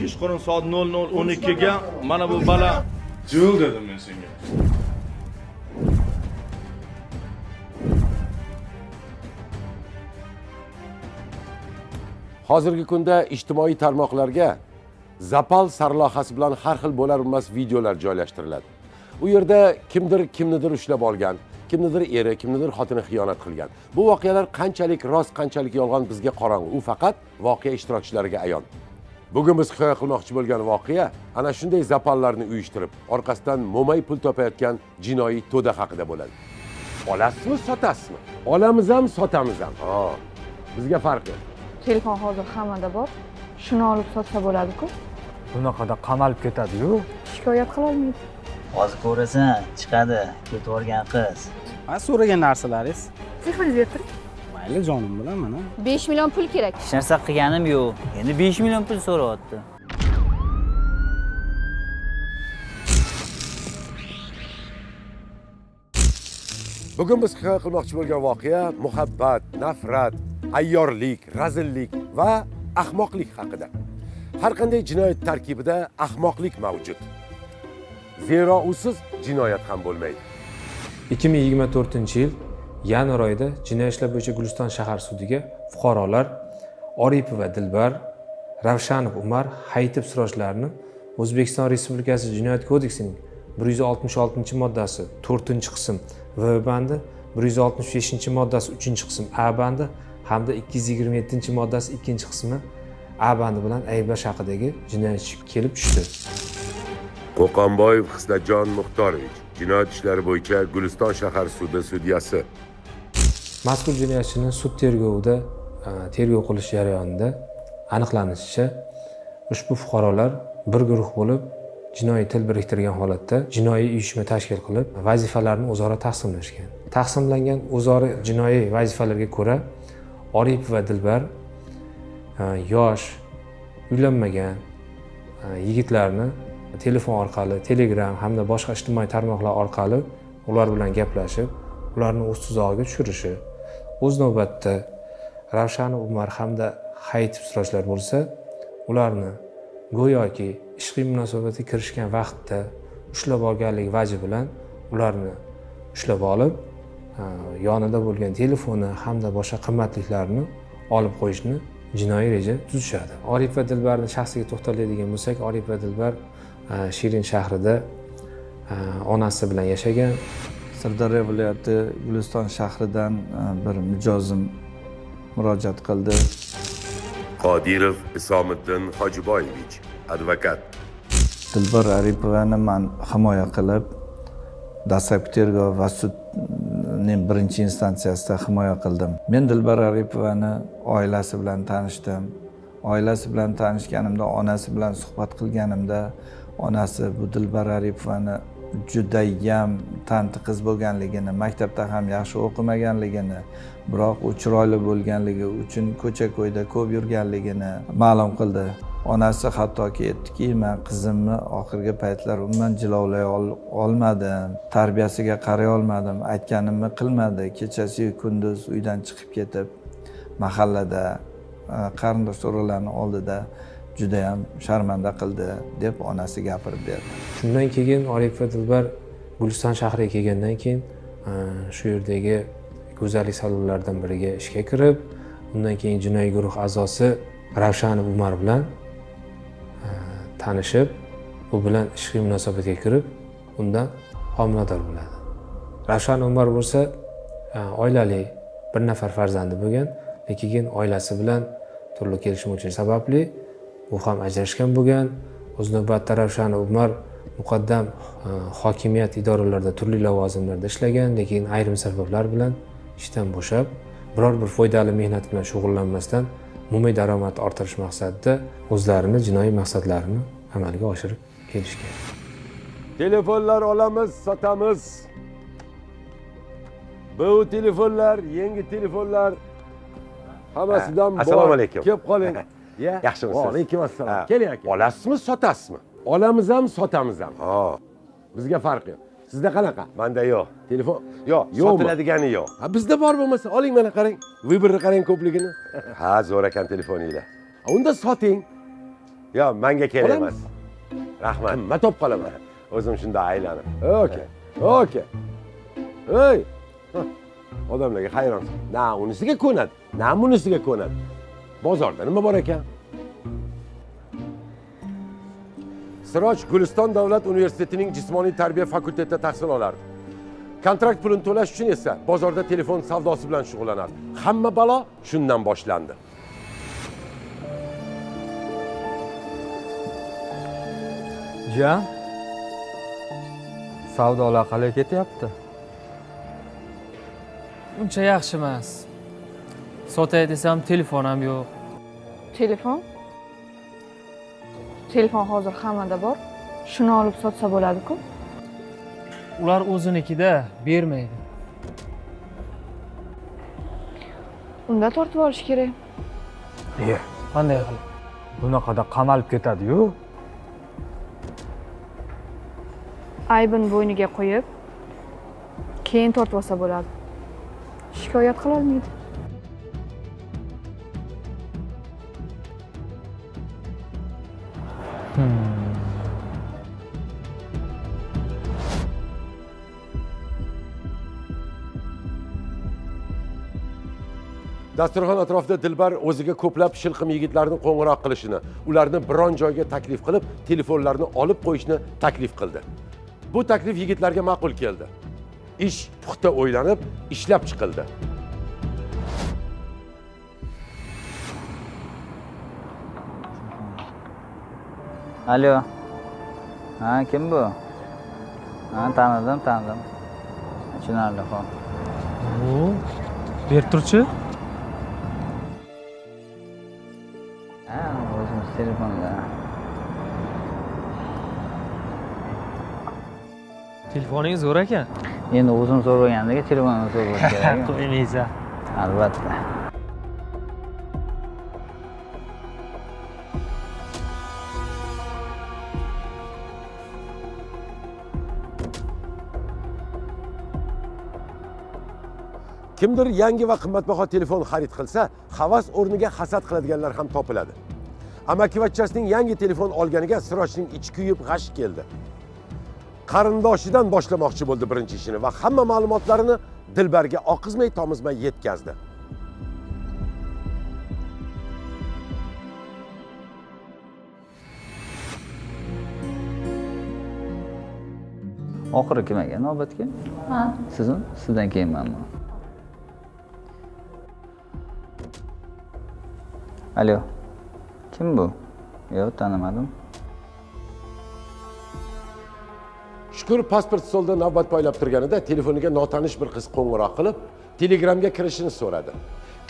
Kechqurun soat 00:12 ga mana bu bola Jil dedim men senga. Hozirgi kunda ijtimoiy tarmoqlarga zapal sarlavhasi bilan har xil bo'lar bo'lmas videolar joylashtiriladi. U yerda kimdir kimnidir ushlab olgan, kimnidir eri, kimnidir xotini xiyonat qilgan. Bu voqealar qanchalik rost, qanchalik yolg'on bizga qorong'u. U faqat voqea ishtirokchilariga ayon. Bugun biz hikoya qilmoqchi bo'lgan voqea ana shunday zapallarni uyushtirib, orqasidan mo'may pul topayotgan jinoiy to'da haqida bo'ladi. Olasizmi, sotasizmi? Olamiz ham, sotamiz ham. Ha, bizga farqi yo'q. Telefon hozir hammada bor. Shuni olib sotsa bo'ladi-ku. Bunaqada qamalib ketadi-yu. Shikoyat qila olmaydi. Hozir ko'rasan, chiqadi, ketib olgan qiz. Ha, so'ragan narsalaringiz. Telefoningizni berib turing. Mayli, jonim bilan mana. 5 million pul kerak. Hech narsa qilganim yo'q. Endi 5 million pul so'rayapti. Bugun biz hikoya qilmoqchi bo'lgan voqea muhabbat, nafrat, ayyorlik, razillik va ahmoqlik haqida. Har qanday jinoyat tarkibida ahmoqlik mavjud. Zero usiz jinoyat ham bo'lmaydi. 2024-yil yanvar oyida jinoyat ishlar bo'yicha Guliston shahar sudiga fuqarolar Oripova Dilbar, Ravshanov Umar, Hayitov Sirojlarni O'zbekiston Respublikasi Jinoyat kodeksining 166-moddasi 4-qism V bandi, 165-moddasi 3-qism A bandi hamda 227-moddasi 2-qismi A bandi bilan ayblash haqidagi jinoyat ishi kelib tushdi. Qo'qonboyev Xislatjon Muxtorovich, jinoyat ishlari bo'yicha Guliston shahar sudi sudyasi. Mazkur jinoyatchini sud tergovida tergov qilish jarayonida aniqlanishicha, ushbu fuqarolar bir guruh bo'lib jinoiy til biriktirgan holatda jinoiy uyushma tashkil qilib, vazifalarni o'zaro taqsimlashgan. Taqsimlangan o'zaro jinoiy vazifalarga ko'ra Oripova Dilbar yosh, uylanmagan yigitlarni telefon orqali, Telegram hamda boshqa ijtimoiy tarmoqlar orqali ular bilan gaplashib, ularni o'z tuzog'iga tushirishi, o'z navbatida Ravshanov Umar hamda Hayitov Sirojlar bo'lsa, ularni go'yoki ishqiy munosabatga kirishgan vaqtda ushlab olganlik vaji bilan ularni ushlab olib, yonida bo'lgan telefoni hamda boshqa qimmatliklarni olib qo'yishni jinoiy reja tuzishadi. Oripova Dilbarning shaxsiga to'xtaladigan bo'lsak, Oripova Dilbar Shirin shahrida onasi bilan yashagan. Sirdaryo viloyati Guliston shahridan bir mijozim murojaat qildi. Qodirov Isomiddin Hojiboyevich, advokat. Dilbar Aripovani man himoya qilib, dastlabki tergov va sudning birinchi instansiyasida himoya qildim. Men Dilbar Aripovani oilasi bilan tanishdim. Oilasi bilan tanishganimda, onasi bilan suhbat qilganimda, onasi bu Dilbar Aripovani judayam tanti qiz bo'lganligini, maktabda ham yaxshi o'qimaganligini, biroq u chiroyli bo'lganligi uchun ko'cha-ko'yda ko'p yurganligini ma'lum qildi. Onasi hattoki aytdiki, men qizimni oxirgi paytlar umuman jilovlay olmadim, tarbiyasiga qaray olmadim, aytganimni qilmadi. Kechasi kunduz uydan chiqib ketib, mahallada qarindosh urug'larning oldida judayam sharmanda qildi deb onasi gapirib berdi. Shundan keyin Oripova Dilbar Guliston shahriga kelgandan keyin shu yerdagi go'zallik salonlaridan biriga ishga kirib, undan keyin jinoiy guruh a'zosi Ravshanov Umar bilan tanishib, u bilan ishqiy munosabatga kirib, undan homilador bo'ladi. Ravshanov Umar bo'lsa oilali, bir nafar farzandi bo'lgan, lekin oilasi bilan turli kelishmovchilik sababli u ham ajrashgan bo'lgan. O'z navbatida Ravshanov Umar muqaddam hokimiyat idoralarida turli lavozimlarda ishlagan, lekin ayrim sabablar bilan ishdan bo'shab, biror bir foydali mehnat bilan shug'ullanmasdan mo'may daromad orttirish maqsadida o'zlarini jinoiy maqsadlarini amalga oshirib kelishgan. Telefonlar olamiz, sotamiz. Bu telefonlar, yangi telefonlar hammasidan bor. Assalomu alaykum. Kelib qoling. Yaxshimisiz? Va alaykum assalom. Keling aka. Olasizmi, sotasizmi? Olamiz ham, sotamiz ham. Ha. Bizga farqi yo'q. Sizda qanaqa? Menda yo'q. Telefon yo'q, yo'qmi? Sotiladigani yo'q. Ha, bizda bor bo'lmasa, oling mana qarang. Выбор ni qarang ko'pligini. Ha, zo'r ekan telefoninglar. Unda soting. Yo'q, menga kerak emas. Rahmat. Qimmat olib qolaman. O'zim shunda aylanib. Okey. Okey. Ey! Odamlarga hayronsan. Na unisiga ko'nadi, na bunisiga ko'nadi. Bozorda nima bor ekan? Siroj Guliston davlat universitetining jismoniy tarbiya fakultetida tahsil olardi. Kontrakt pulini to'lash uchun esa bozorda telefon savdosi bilan shug'ullanardi. Hamma balo shundan boshlandi. Jiyan, savdolar qalay ketyapti? Uncha yaxshi emas. Sotay desam telefon ham yo'q. Telefon? Telefon hozir hammada bor. Shuni olib sotsa bo'ladi-ku. Ular o'zinikida bermaydi. Unda tortib olish kerak. Qanday qilib? Bunaqada qamalib ketadi-yu. Aybini bo'yniga qo'yib, keyin tortib olsa bo'ladi. Shikoyat qila olmaydi. Dasturxon atrofida Dilbar o'ziga ko'plab shilqim yigitlarni qo'ng'iroq qilishini, ularni biron joyga taklif qilib, telefonlarni olib qo'yishni taklif qildi. Bu taklif yigitlarga ma'qul keldi. Ish puxta o'ylanib, ishlab chiqildi. Alo. Ha, kim bu? Ha, tanidim, tanidim. Tushunarli, xo'p. Berib turchi. Ha, o'zimiz telefonda. Telefoningiz zo'r ekan. Endi o'zim zo'r bo'lganiga telefonim zo'r bo'lishi kerak. Qo'ymaysan. Albatta. Kimdir yangi va qimmatbaho telefon xarid qilsa, havas o'rniga hasad qiladiganlar ham topiladi. Amakivachchasining yangi telefon olganiga Sirojning ichi kuyib g'ash keldi. Qarindoshidan boshlamoqchi bo'ldi birinchi ishini va hamma ma'lumotlarini Dilbarga oqizmay tomizmay yetkazdi. Oxiri kim ekan navbatga? Ha. Sizmi? Sizdan keyin manmi? Alo. Kim bu? Yo'q, tanimadim. Shukur pasport stolida navbat poylab turganida telefoniga notanish bir qiz qo'ng'iroq qilib, Telegramga kirishini so'radi.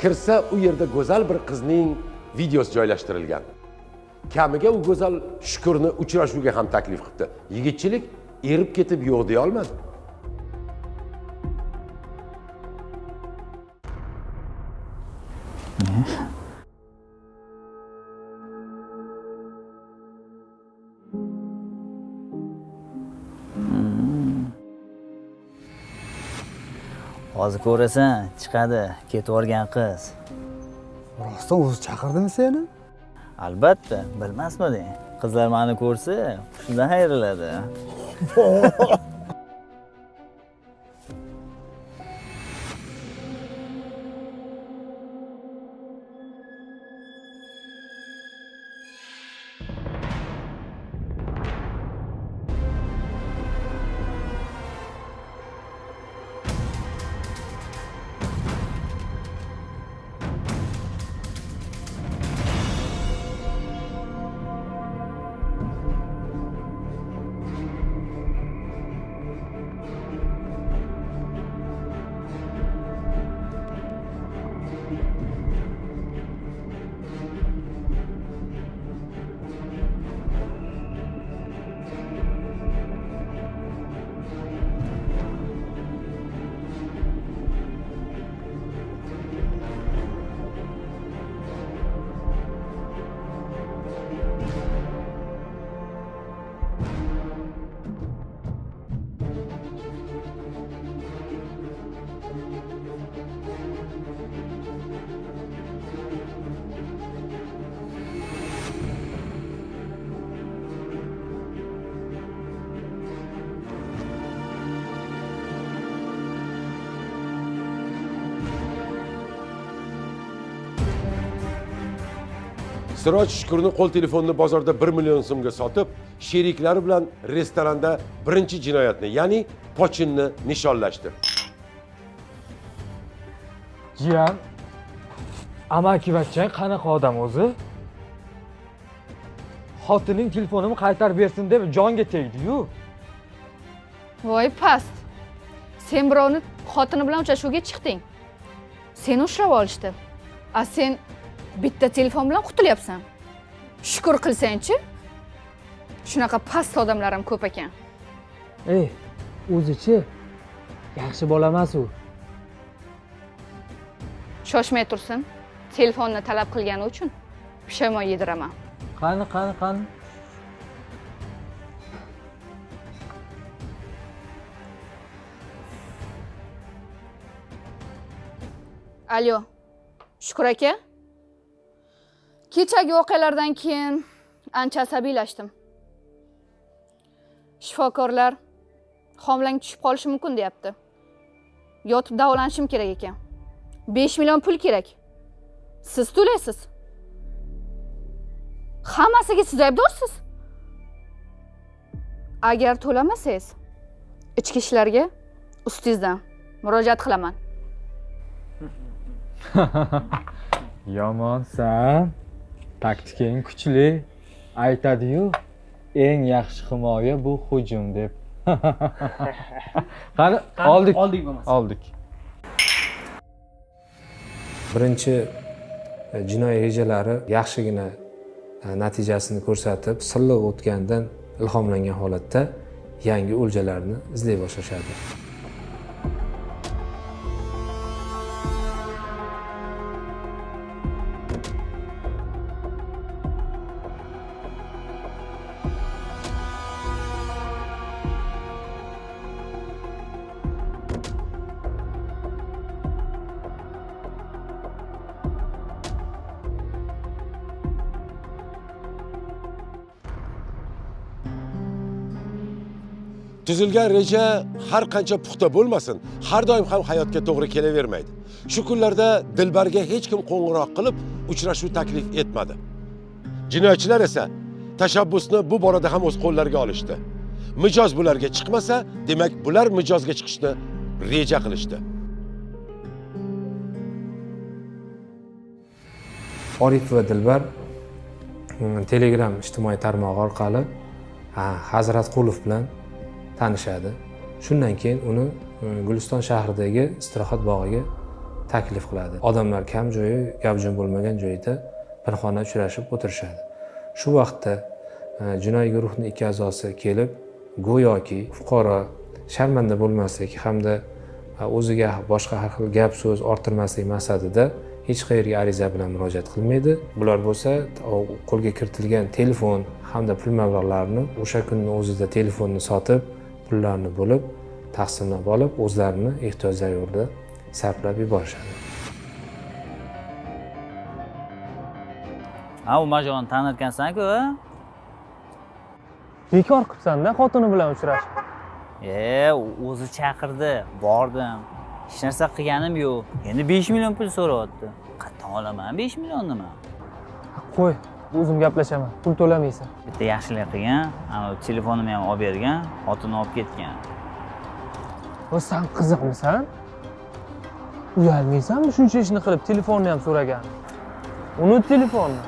Kirsa, u yerda go'zal bir qizning videosi joylashtirilgan. Kamiga u go'zal Shukurni uchrashuvga ham taklif qildi. Yigitchilik erib ketib yo'q deya olmadi. Hozir ko'rasan, chiqadi, ketib olgan qiz. Rostdan o'zi chaqirdimi seni? Albatta, bilmasmiding? Qizlar meni ko'rsa, hushidan ayriladi. Siroj Shukurni qo'l telefonini bozorda 1 million so'mga sotib, sheriklari bilan restoranda birinchi jinoyatni, ya'ni pochinni nishonlashdi. Jiyan, amakivachchang qanaqa odam o'zi? Xotining telefonimni qaytarib bersin deb jonga tegdi-yu. Voy past. Sen birovni xotini bilan uchrashuvga chiqding. Seni ushlab olishdi. A sen bitta telefon bilan qutulyapsan. Shukr qilsang-chi. Shunaqa past odamlar ham ko'p ekan. Ey, o'zi-chi? Yaxshi bola emas u. Shoshmay tursin. Telefonni talab qilgani uchun pushaymon yediraman. Qani, qani, qani. Alo, Shukur aka. Kechagi voqealardan keyin ancha asabiylashdim. Shifokorlar homilang tushib qolishi mumkin deyapti. Yotib davolanishim kerak ekan. 5 million pul kerak. Siz to'laysiz. Hammasiga siz aybdorsiz. Agar to'lamasangiz, ichki ishlarga ustingizdan murojaat qilaman. Yomonsan. Taktikang kuchli. Aytadi-yu, eng yaxshi himoya bu hujum deb. Qani, oldik. Oldik bo'lmasa. Oldik. Birinchi jinoiy rejalari yaxshigina natijasini ko'rsatib, silliq o'tgandan ilhomlangan holatda yangi o'ljalarni izlay boshlashadi. Tuzilgan reja har qancha puxta bo'lmasin, har doim ham hayotga to'g'ri kelavermaydi. Shu kunlarda Dilbarga hech kim qo'ng'iroq qilib, uchrashuv taklif etmadi. Jinoyatchilar esa tashabbusni bu borada ham o'z qo'llariga olishdi. Mijoz bularga chiqmasa, demak bular mijozga chiqishni reja qilishdi. Orif va Dilbar Telegram ijtimoiy tarmog'i orqali Hazratqulov bilan tanishadi. Shundan keyin uni Guliston shahridagi istirohat bog'iga taklif qiladi. Odamlar kam joyi, gavjum bo'lmagan joyda pinhona uchrashib o'tirishadi. Shu vaqtda jinoiy guruhning ikki a'zosi kelib, go'yoki fuqaro sharmanda bo'lmaslik hamda o'ziga boshqa har xil gap so'z orttirmaslik maqsadida hech qayerga ariza bilan murojaat qilmaydi. Bular bo'lsa qo'lga kiritilgan telefon hamda pul mablag'larini o'sha kunning o'zida telefonni sotib, pullarni bo'lib, taqsimlab olib, o'zlarini ehtiyojlari yo'lida sarflab yuborishadi. Ha, Umarjonni tanirkansan-ku, a? Bekor qilibsan-da xotini bilan uchrashib. O'zi chaqirdi, bordim. Hech narsa qilganim yo'q. Endi 5 million pul so'rayapti. Qayerdan olaman 5 millionni men? Qo'y, o'zim gaplashaman. Pul to'lamaysan. Bitta yaxshilik qilgan, ana telefonimni ham olib bergan, xotini olib ketgan. O sen qiziqmisan? Uyalmaysanmi shuncha ishni qilib, telefonni ham so'ragan? Unut telefonni.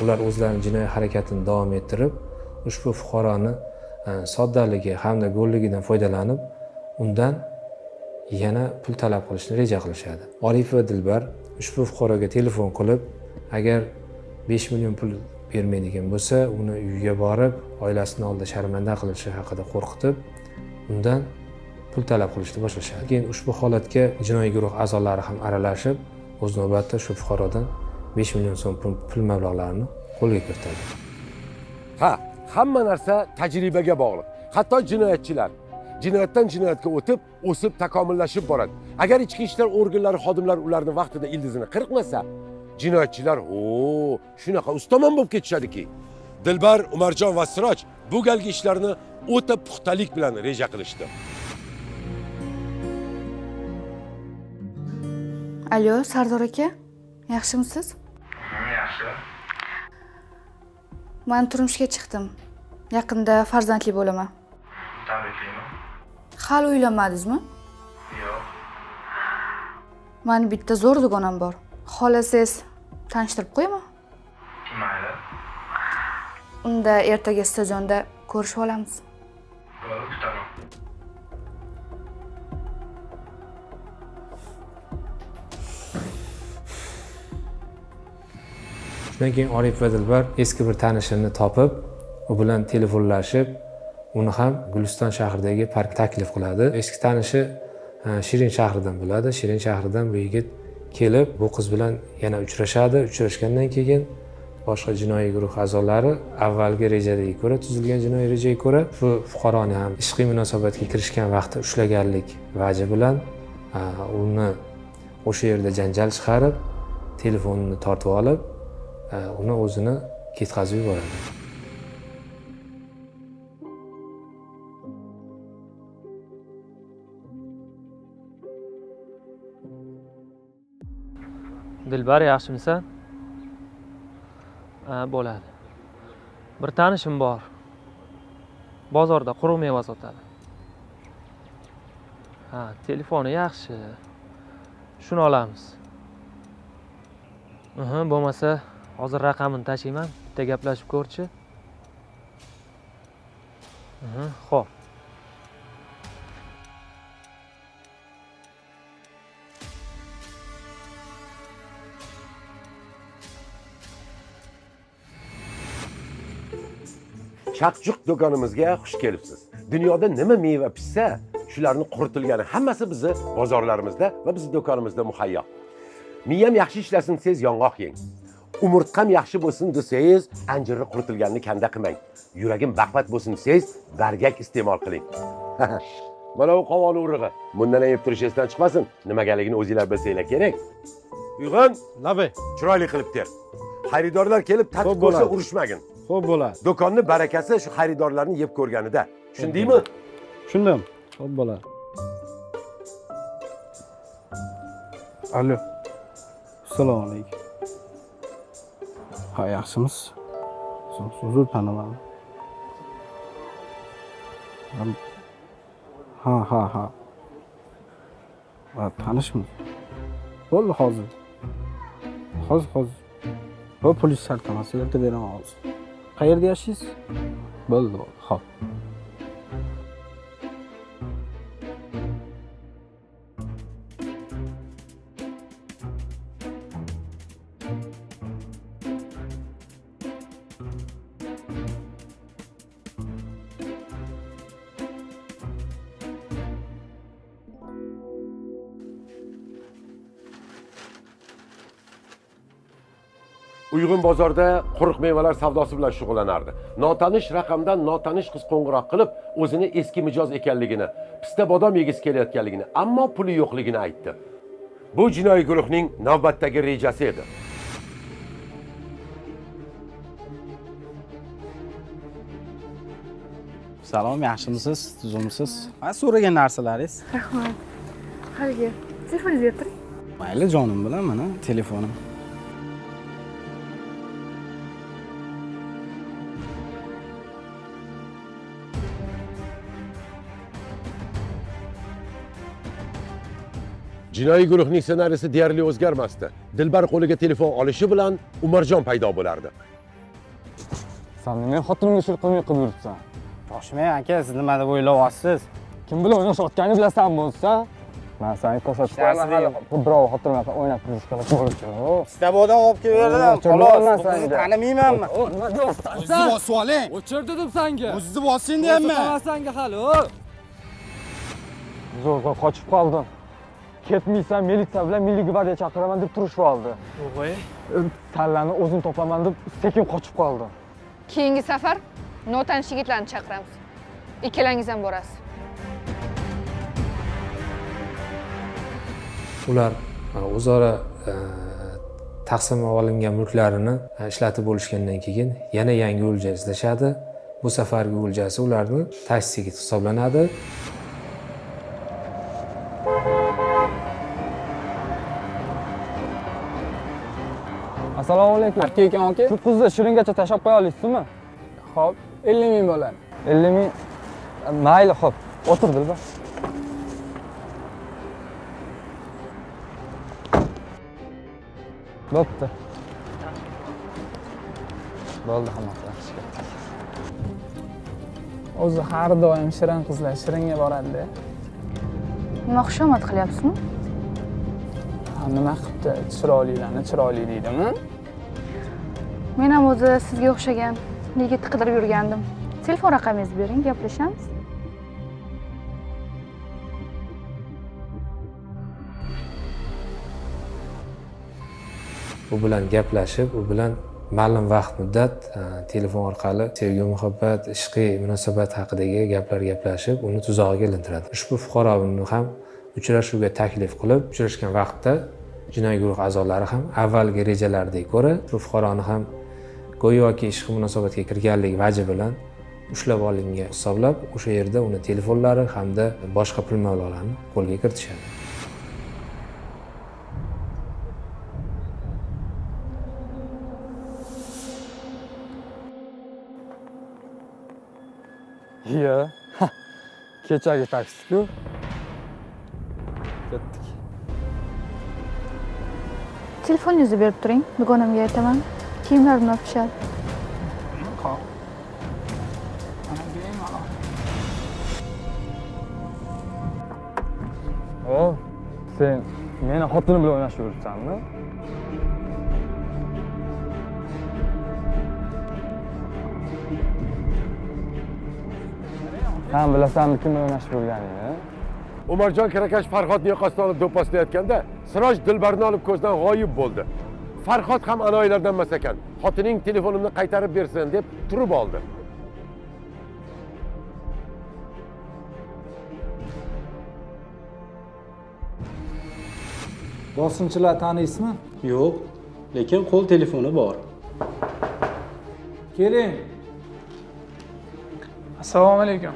Ular o'zlarining jinoiy harakatini davom ettirib, ushbu fuqaroni soddaligi hamda go'lligidan foydalanib, undan yana pul talab qilishni reja qilishadi. Orif va Dilbar ushbu fuqaroga telefon qilib, agar 5 million pul bermaydigan bo'lsa, uni uyiga borib, oilasini oldida sharmanda qilishi haqida qo'rqitib, undan pul talab qilishni boshlashadi. Keyin ushbu holatga jinoiy guruh a'zolari ham aralashib, o'z navbatida shu fuqarodan 5 million so'm pul mablag'larini qo'lga kiritadi. Ha, hamma narsa tajribaga bog'liq. Hatto jinoyatchilar jinoyatdan jinoyatga o'tib, o'sib, takomillashib boradi. Agar ichki ishlar organlari xodimlari ularni vaqtida ildizini qirqmasa, jinoyatchilar shunaqa ustomon bo'lib ketishadiki. Dilbar, Umarjon va Siroj bu galgi ishlarni o'ta puxtalik bilan reja qilishdi. Alo, Sardor aka, yaxshimisiz? Yaxshi. Man turmushga chiqdim. Yaqinda farzandli bo'laman. Tabriklayman. Hali uylanmadingizmi? Yo'q. Mani bitta zo'r dugonam bor. Xohlasangiz tanishtirib qo'yaman. Mayli. Unda ertaga stadionda ko'rishib olamiz. Bo'ldi, kutaman. Shundan keyin Oripova Dilbar eski bir tanishini topib, u bilan telefonlashib, uni ham Guliston shahridagi parkka taklif qiladi. Eski tanishi Shirin shahridan bo'ladi. Shirin shahridan bu yigit kelib, bu qiz bilan yana uchrashadi. Uchrashgandan keyin boshqa jinoiy guruh a'zolari avvalgi rejaga ko'ra, tuzilgan jinoiy rejaga ko'ra, bu fuqaroni ham ishqiy munosabatga kirishgan vaqtda ushlaganlik vaji bilan uni o'sha yerda janjal chiqarib, telefonini tortib olib, uni o'zini ketkazib yuboradi. Dilbar, yaxshimisan? Ha, bo'ladi. Bir tanishim bor. Bozorda quruq meva sotadi. Ha, telefoni yaxshi. Shuni olamiz. Bo'lmasa hozir raqamini tashiyman, bitta gaplashib ko'rchi. Xo'p. Chaqchuq do'konimizga xush kelibsiz. Dunyoda nima meva pishsa, shularni quritilgani hammasi bizni bozorlarimizda va bizni do'konimizda muhayyo. Miyam yaxshi ishlasin desangiz yong'oq yeng. Umurtqam yaxshi bo'lsin desangiz anjirni quritilganini kanda qilmang. Yuragim baqvat bo'lsin desangiz bargak iste'mol qiling. Mana bu qovon urug'i. Bundan ham yeb turish esdan chiqmasin. Nimagaligini o'zinglar bilsanglar kerak. Uyg'on, labay. Chiroyli qilib ter. Xaridorlar kelib tatib ko'rsa urushmagin. Xo'p bo'ladi. Do'konni barakasi shu xaridorlarni yeb ko'rganida. Tushundingmi? Tushundim. Xo'p bo'ladi. Alo. Assalomu alaykum. Ha, yaxshimisiz? Uzr, tanimadim. Ha, ha, ha. Ha, tanishmiz. Bo'ldi hozir. Hozir. Bu pulingiz shart emas, erta beraman hozir. Qayerda yashaysiz? Bo'ldi, bo'ldi. Xo'p. Uyg'un bozorda quruq mevalar savdosi bilan shug'ullanardi. Notanish raqamdan notanish qiz qo'ng'iroq qilib, o'zini eski mijoz ekanligini, pista bodom yegisi kelayotganligini, ammo puli yo'qligini aytdi. Bu jinoiy guruhning navbatdagi rejasi edi. Salom, yaxshimisiz? Tuzukmisiz? Ha, so'ragan narsalaringiz. Rahmat. Haligi, telefoningizni berib turing. Mayli, jonim bilan mana telefonim. Jinoiy guruhning ssenariysi deyarli o'zgarmasdi. Dilbar qo'liga telefon olishi bilan Umarjon paydo bo'lardi. Sen nima xotinimga shunaqa qilmay qilib yuribsan? Shoshmang aka, siz nima deb o'ylayapsiz? Kim bilan o'ynashayotganini bilasanmi o'zi? Men seni ko'rsatib qo'yaman hali. Birov xotin bilan o'ynab turishga bo'lib. Pista bodom olib kelib berdim, xolos. Bu qizni tanimaymanmi? Nima deyapsan? O'zingizni bosib oling. O'chir dedim senga. O'zingizni bosing deyapman. O'chiraman senga hali. Zo'rg'a qochib qoldim. Ketmaysan, militsiya bilan milliy gvardiya chaqiraman deb turishib oldi. O'g'ay. Sallani o'zim topaman deb sekin qochib qoldim. Keyingi safar notanish yigitlarni chaqiramiz. Ikkalangiz ham borasiz. Ular o'zaro taqsim olingan mulklarini ishlatib bo'lishgandan keyin yana yangi o'lja izlashadi. Bu safargi o'ljasi ularni taksi yigit hisoblanadi. Assalomu alaykum. Aka ekan aka. Shu qizni shiringacha tashlab qo'ya olasizmi? Xo'p, 50 ming bo'ladi. 50 ming. Mayli, xo'p. O'tir Dilbar. Bo'pti. Bo'ldi hammasi yaxshi ketdi. O'zi har doim shirin qizlar shiringa boradi-da. Nima xushomad qilyapsizmi? Ha, nima qilibdi? Chiroylilarni chiroyli deydimi? Men ham o'zi sizga o'xshagan yigitni qidirib yurgandim. Telefon raqamingizni bering, gaplashamiz. U bilan gaplashib, u bilan ma'lum vaqt muddat telefon orqali sevgi, muhabbat, ishqiy munosabat haqidagi gaplar gaplashib, uni tuzog'iga ilintiradi. Ushbu fuqaroni ham uchrashuvga taklif qilib, uchrashgan vaqtda jinoiy guruh a'zolari ham avvalgi rejalariga ko'ra bu fuqaroni ham go'yoki ishqiy munosabatga kirganligi vaji bilan ushlab olingan hisoblab, o'sha yerda uni telefonlari hamda boshqa pul mablag'larini qo'lga kiritishadi. Iya. Kechagi taksi-ku. Ketdik. Telefoningizni berib turing, dugonamga aytaman. Kiyimlarimni olib tushadi. Xo'p. Mana bemalol. O, sen meni xotinim bilan o'ynashib yuribsanmi? Sen bilasanmi kim bilan o'ynashib yurganingni? Umarjon Karakash Farhodni yoqasidan olib do'pposlayotganda Siroj Dilbarni olib ko'zdan g'oyib bo'ldi. Farhod ham anoyilardan emas ekan. Xotining telefonimni qaytarib bersin deb turib oldi. Bosimchilar taniysizmi? Yo'q, lekin qo'l telefoni bor. Keling. Assalomu alaykum.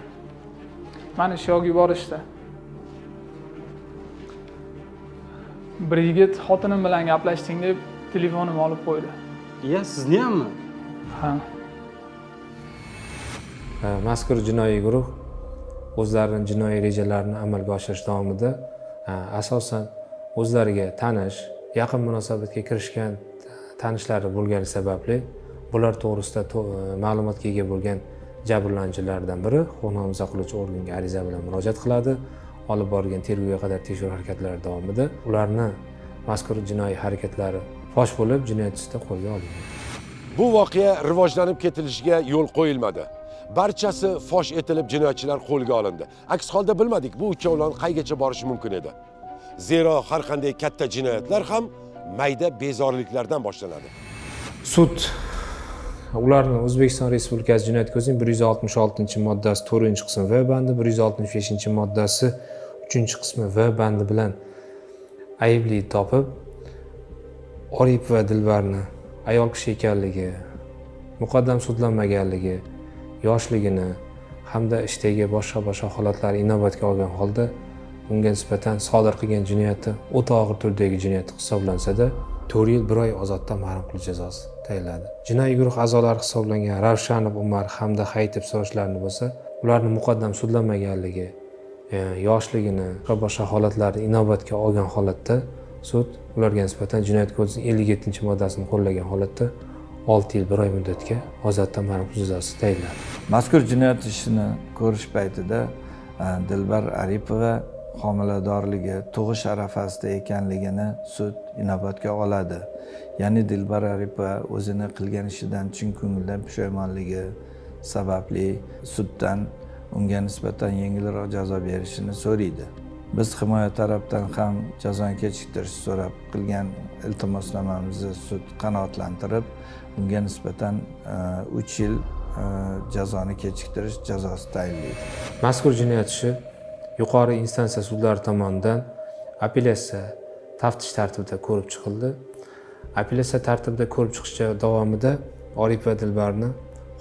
Mani shu yuborishdi. Bir yigit xotinim bilan gaplashding deb telefonimni olib qo'ydi. Iya, sizni hammi? Ha. Mazkur jinoiy guruh o'zlarining jinoiy rejalarini amalga oshirish davomida asosan o'zlariga tanish, yaqin munosabatga kirishgan tanishlari bo'lgani sababli bular to'g'risida ma'lumotga ega bo'lgan jabrlanuvchilardan biri huquqni muhofaza qiluvchi organga ariza bilan murojaat qiladi. Olib borilgan tergovga qadar tekshiruv harakatlari davomida ularni mazkur jinoiy harakatlari fosh bo'lib, jinoyat ustida qo'lga olingan. Bu voqea rivojlanib ketilishiga yo'l qo'yilmadi. Barchasi fosh etilib, jinoyatchilar qo'lga olindi. Aks holda bilmadik bu uchovlon qaygacha borishi mumkin edi. Zero har qanday katta jinoyatlar ham mayda bezoriliklardan boshlanadi. Sud ularni O'zbekiston Respublikasi Jinoyat kodeksining 166-moddasi 4-qismi V bandi, 165-moddasi 3-qismi V bandi bilan aybli topib, Oripova Dilbarni ayol kishi ekanligi, muqaddam sudlanmaganligi, yoshligini hamda ishdagi boshqa holatlarni inobatga olgan holda unga nisbatan sodir qilgan jinoyati o'ta og'ir turdagi jinoyat hisoblansa-da, 4 yil 1 oy ozoddan mahrum qilish jazosi tayinladi. Jinoiy guruh a'zolari hisoblangan Ravshanov Umar hamda Hayitov Sirojlarni bo'lsa, ularni muqaddam sudlanmaganligi, yoshligini va boshqa holatlarni inobatga olgan holatda sud ularga nisbatan Jinoyat kodeksining 57-moddasini qo'llagan holatda 6 yil 1 oy muddatga ozoddan mahrum qilish jazosi tayinladi. Mazkur jinoyat ishini ko'rish paytida Dilbar Aripova homiladorligi, tug'ish arafasida ekanligini sud inobatga oladi. Ya'ni Dilbar Aripova o'zini qilgan ishidan chin ko'ngildan pushaymonligi sababli suddan unga nisbatan yengilroq jazo berishini so'raydi. Biz himoya tarafdan ham jazoni kechiktirishni so'rab qilgan iltimosnomamizni sud qanoatlantirib, unga nisbatan 3 yil jazoni kechiktirish jazosi tayinlaydi. Mazkur jinoyat ishi yuqori instansiya sudlari tomonidan apellyatsiya taftish tartibida ko'rib chiqildi. Apellyatsiya tartibida ko'rib chiqish davomida Oripova Dilbarni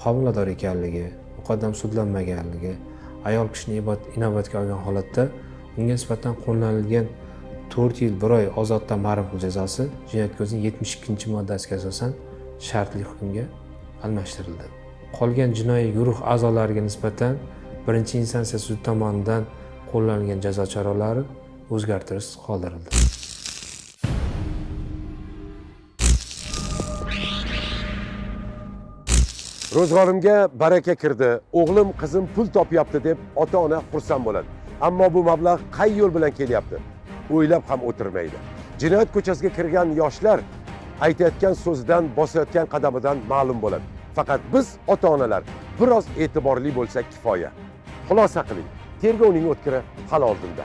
homilador ekanligi, muqaddam sudlanmaganligi, ayol kishini inobatga olgan holatda unga nisbatan qo'llanilgan 4 yil 1 oy ozoddan mahrum qilish jazosi Jinoyat kodeksining 72-moddasiga asosan shartli hukmga almashtirildi. Qolgan jinoiy guruh a'zolariga nisbatan birinchi instansiya sudi tomonidan qo'llanilgan jazo choralari o'zgartirishsiz qoldirildi. Ro'zg'orimga baraka kirdi, o'g'lim qizim pul topyapti deb ota-ona xursand bo'ladi. Ammo bu mablag' qay yo'l bilan kelyapti? O'ylab ham o'tirmaydi. Jinoyat ko'chasiga kirgan yoshlar aytayotgan so'zidan, bosayotgan qadamidan ma'lum bo'ladi. Faqat biz ota-onalar biroz e'tiborli bo'lsak kifoya. Xulosa qiling, tergovning o'tkiri hali oldinda.